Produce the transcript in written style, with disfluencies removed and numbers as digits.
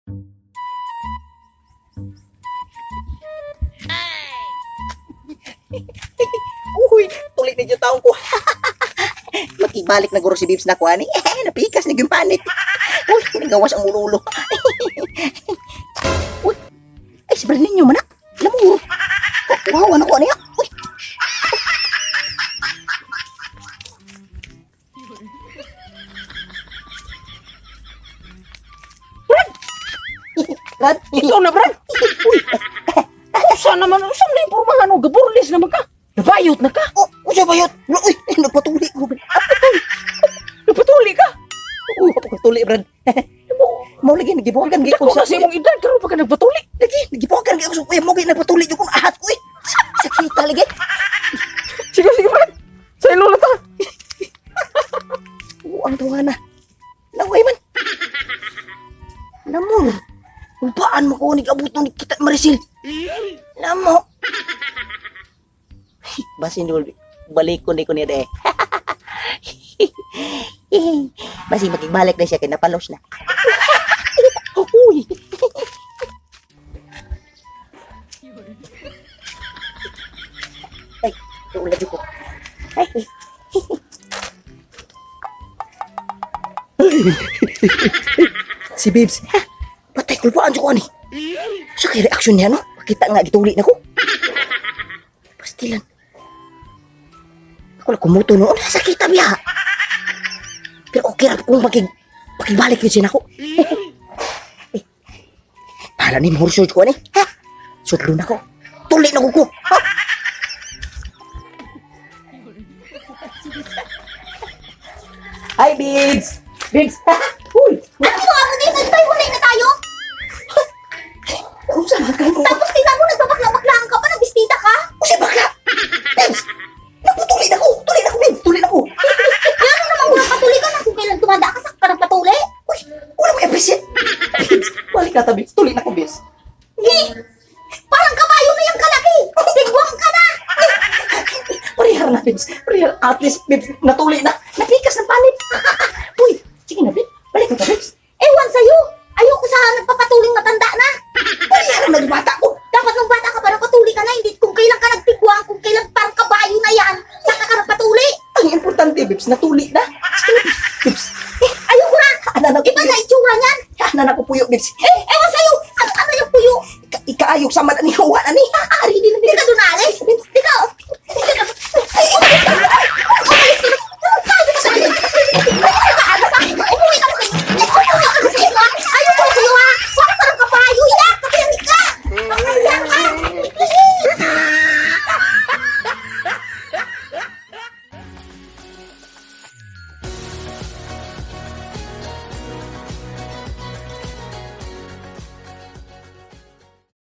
Uy, tuloy na yung taong ko. Makibalik na guro si Bibs na ko, ani. Eh, napikas na yung panit. Uy, nagawas ang ulo-ulo. Uy, ay, si Brad ninyo man, ah. Lamuro. Wow, ano ko, ano yan? Uy. Brad! Brad! Ikaw na, Brad. Uy! Usa naman, usa na yung pormahan o gaburlis naman ka. Nabayot na ka. Oh, usa ba yun? Uy, nagpatuli ko. Brad. Napatuli ka. Oo, nagpatuli, Brad. Mao lagi nagibuhagan gyud Dako ko sa imong edad karon pa ka nagpatuli. Lagi nagibuhagan gyud ko sa uy, mo gyud nagpatuli jud ko ahat ko eh. Sakita lagi. Sige, sige, Brad. Sa ilo na ta. Oo, ang tuwa na. Laway man. Namo. Umpaan mo ko ni abot ni kita Marisil. Namo. Basin dul balik ko ni ko niya de. Basin makigbalik na siya kay napalos na. Uy. Ay, ulah jud ko. Ay. Si Babes. Ha? Patay kulpaan ko ani. Sa kay reaction niya no? Pakita nga gituli na ko. Pastilan. Ako lang kumuto noon. Sakita biya. Pero okay ra kung makigbalik yun siya nako. Eh, bahala ni Mauricio ko ani. Ha? Sudlo na ko. Tuli na ko ko. Ha? Hi, Babes! Babes! Uy! Ano mo ako din? Nagpaiwalay na tayo? Unsa man kayo? Tapos tingnan mo, nagbabakla-baklaan ka pa, nagbistita ka? Usa bakla! Babes! Naputuli na ko! Tuli na ko, Babes! Tuli na ko! Ano naman kung nagpatuli ka na kung kailan tumanda ka sa parang patuli? Uy! Wala mo i-appreciate! Babes! Balik na ta, Babes! Tuli na ko, Babes! Hindi! Parang kabayo na yung kalaki! Tigwang ka na! Parehar na, Babes! Parehar. At least, Babes, natuli na! Napikas ng panit! Uy! Sige na, Babes! Balik na ta, Babes! Ewan sa'yo! Ayoko sa nagpapatuling matanda na! Parehar na nagbata ko! Dapat nung bata ka pa, nagpatuli ka na, hindi kung kailan ka nagtigwang, kung kailan parang kabayo na yan, saka ka nagpatuli! Ang importante, Babes, natuli na! Sige na, Babes! Babes! Eh, ayoko na! Ana na ko, Iba na itsura niyan! Ana na ko puyo, Babes! Eh, ewan sa'yo! Ano, ano yung puyo? Ikaayok sa man ni Hawa na ni! Ari din na, Hindi ka dunali? Babes!